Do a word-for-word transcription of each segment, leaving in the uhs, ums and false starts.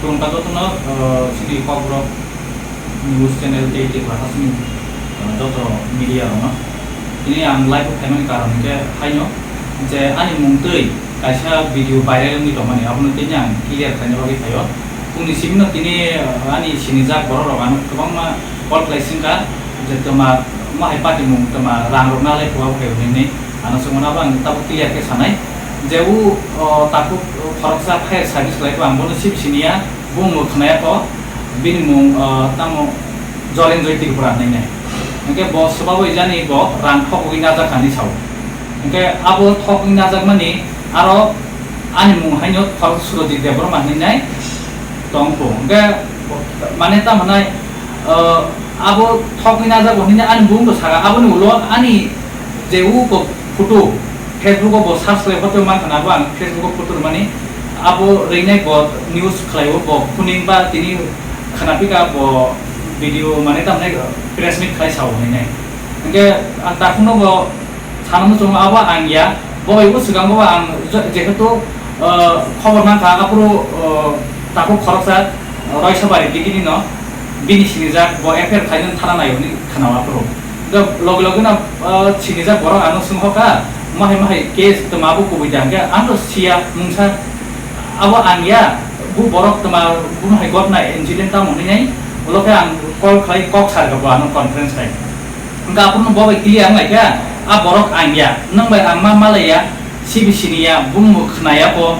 Khulumkha jotono, ah, chini Kokborok news channel tei Tripura hasteni, ah, joto media rokno. Tini ang live o phaimani karon hinkhe haino je ani mung twi kaisa video viral wngwi tongmani, abono tini ang clear khlaina bagwi phaio. Bongni simino tini, ah, ani sinijak borok rok ano kwbangma call khlai singkha je twma, omo hai patimung twma rang rok nalai khuya khe hwnwi, ano swngmano abo ang tabuk clear khe sanai je o, o, takhuk khoroksa fire service khlai kho, ang bono sip siniya, bumung bo khwnaya kho, bini mung, o, tamo Jorenjoy Tripura hinwi nai. Hinkhe bo swbabo jani bo rang thokgwi najak hinwi sao. Hinkhe abo thokgwi najakmani aro ani mung haino khoroksa Surojit Debbarma hinwi nai tong kho. Hinkhe mane tamo hinai, o, abo thokgwi najak bo hinwi ani bumung bo saka, aboni ulo ani je o photo Facebook o bo search khlai photo mankha na, bo ang Facebook o photo rwmani, abo rwinai bo news khlaio, bo phuning ba tini khwnapika bo video mane tamnai press meet khlai sao hinwi nai. Hinkhe ang takhukno bo sana muchungo abo ang ya, bo bai bo swkango ang je-, jehetu, uh, khobor mankha aphuru, uh, takhuk khoroksa Roisabari digini no bini sinijak bo F I R khlainani thana nai hwnwi khwnao aphuru. Da loge loge no, ah, sinijak borok ano swngkha, mahai mahai case twma bo kubui da, hinkhe ang to siya mungsa, abo ang ya, bo borok twma bo hai gotna incident tamo hinwi nai, ulo khe ang call khlai kok sar kha bo ano conference khai. Hinkhe aphuru bo bai clear wng lai kha, a borok ang ya, nwng bai ang ma malai ya, C B C ni ya, bumung bo khna ya bo,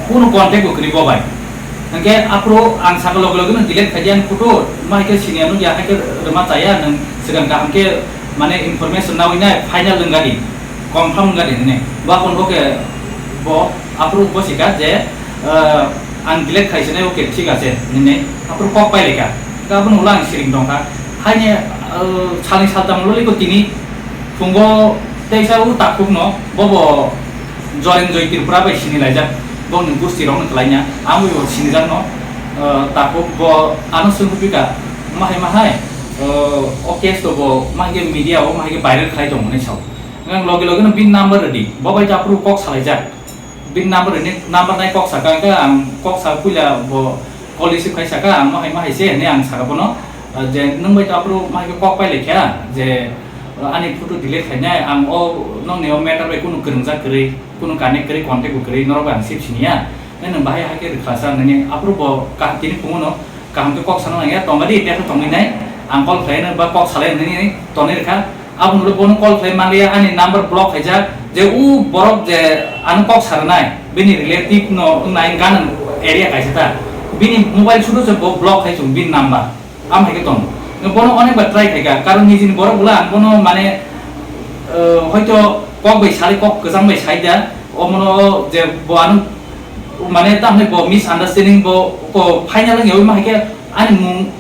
kunu contact bo kwrwi bo bai. Hinkhe aphuru ang saka loge loge no delete khai di ani photo, ma hai khe sini ano ya, hai khe rwma chaya, nwng swkang kaham khe mane information nawi nai final wng gadi, confirm wng gadi hinwi. Bo aphuru bo khe bo aphuru bo sika je, eh, ang delete khai sinai, okay, thik ache hinwi aphuru kok pai lai kha. Hinkhe abono ulo ang siring tong kha. Haini, eh, salni saltam ulo liko tini phungo teisa o takhuk no bo bo Jorenjoy Tripura bai sini laijak, bongni gusti rokno kwlaina, ang bo sinijak no, eh, takhuk bo ano swngwi pika, mahai mahai, eh, o case to bo mahai khe media o mahai khe viral khlai tongo hinwi sao. Ang loge loge no bini number rwdi, bo bai to aphuru kok salaijak, bini number rwdi, number nai kok saka, hwnkhe ang kok sa puila bo call receive khai saka, ang mahai mahai se hinwi ang saka bono, eh, je nwng bai to aphuru mahai khe kok pai lai kha, je ani photo delete khainai, ang o nokni o matter bai kunu kwrwngjak kwrwi, kunu connect kwrwi, contact bo kwrwi, norok bai ang sip siniya. Nai nwng bahai hai khe rwkha sa nini, aphuru bo kaham tini phungo no kaham khe kok sana nangya, tongmani tei khe tongwi nai, ang call khlai nai ba kok salai nini tonwi rwkha. Aboni ulo bono call khlai manliya, ani number block khaijak, je u borok je ano kok sa rwnai, bini relative no wngnai ganang area kaisa ta, bini mobile sudu se bo block khai chung bini number. Am hai khe tongo. Bono onek bar try khaikha, karon nijini borok bwla ang bono mane, eh, hoito kok bai sari, kok kwchang bai sai da, omono je bo ano mane tamni bo misunderstanding bo ko final wngya, oimo hai khe ani mung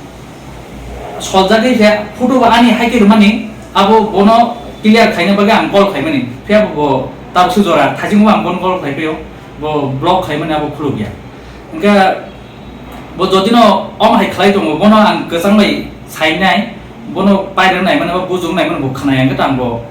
soljagwi khe photo bo ani hai khe rwmani, abo bono clear khaina bagwi ang call khaimani, phiya bo tabukhe jora thaichingbo ang bono call khai phio, bo block khaimani abo khulukya. Hwnkhe bo jotino omo hai khlai tongo, bono ang kwchang bai sainai, bono pairwk nai mano, bujwk nai mano, bo khwnai, hwnkhe tang bo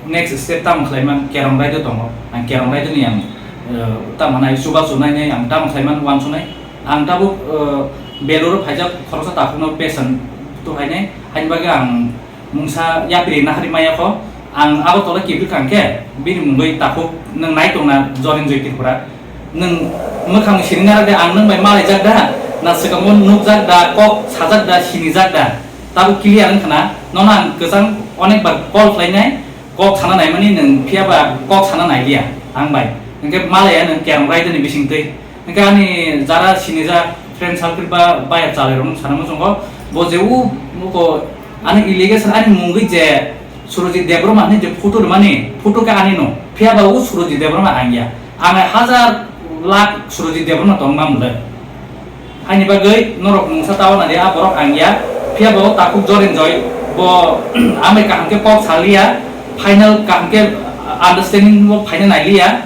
next step tamo khlai man, kerong raida tongo, ang kerong raida ni ang, eh, tamo nai chubachu nai nai ang tamo khlai man, uansuknai. Ang tabuk, eh, Beluru phaijak khoroksa takhukno patient tu phainai, haini bagwi ang mungsa yapri nahari maya kho, ang Agartala kibri kha hwnkhe bini mungwi takhuk nwng nai tongna Jorenjoy Tripura. Nwng mwkhang sini nara de, ang nwng bai malaijak da, na swkango nukjak da, kok sajak da, sinijak da, tabuk clear wngkha na, nono ang kwchang onek bar call khlainai, kok sana naimani nwng phiya ba kok sana nailiya ang bai, hwnkhe malaiya nwng kerong raida ni bisingtwi. Hwnkhe ani jara sinijak friend circle ba baya chalairokno sana muchungo, bo je u muko ani allegation, ani mungwi je Surojit Debbarma hinwi je photo rwmani, photo khe ani no, phiya ba u Surojit Debbarma ang ya. Ang hajar lakh Surojit Debbarma tong ma mwnai. Ani bagwi norok mungsa tawa nadi, a borok ang ya, phiya bo takhuk Jorenjoy, bo amai kaham khe kok saliya, final kaham khe understanding bo phaina nailiya.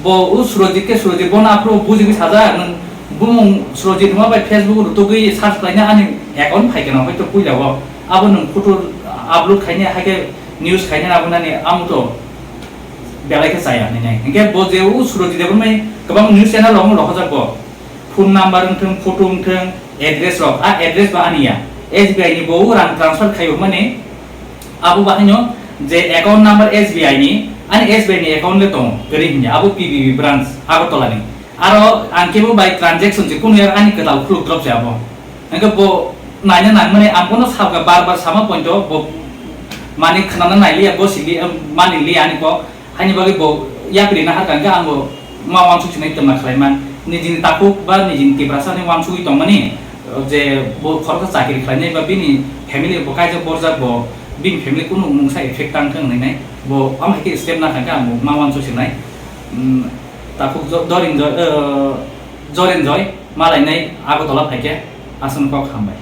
Bo u Surojit khe Surojit, bono aphuru bujigwi sajak, nwng bumung Surojit hwnma bai Facebook rwtugwi search khlaina ani account phaikhe no hoito puila o. Abo nwng photo upload khaina, hai khe news khaina abo nani amo to belai khe chaya hinwi nai. Hinkhe bo je u Surojit Debbarma bai kwbang news channel rok rohorjak bo. Phone number wngthung, photo wngthung, address rok, a address ba ani ya. S B I ni bo rang transfer khaio mani, abo bahaino je account number S B I ni, ani S B I ni account le tongo, kwrwi hinya, abo P B B branch, Agartala ni. Aro ang kebo bai transaction se kunu ani kwtal khuluk drop se abo. Hingke bo naina nang mani ang bono sabka bar bar sama pointo bo mani khnana nailiya, bo sili, mani liya ani kok. Haini bagwi bo yapri nahar kangkhe ang bo ma wansuk sinai twma khlaiman. Nijini takhuk ba nijini Tiprasa ni wansugwi tongmani, je bo khoroksa chakri khlainai ba bini family bo kaijak borjak bo bini family kunu mungsa effect tang thang hinwi nai. Bo am hai khe step na kangkhe ang bo ma wansuk sinai. Mm, takhuk jo-, Dorin Joy, eh, Joren Joy malainai Agartala phaikhe aswk kok hambai.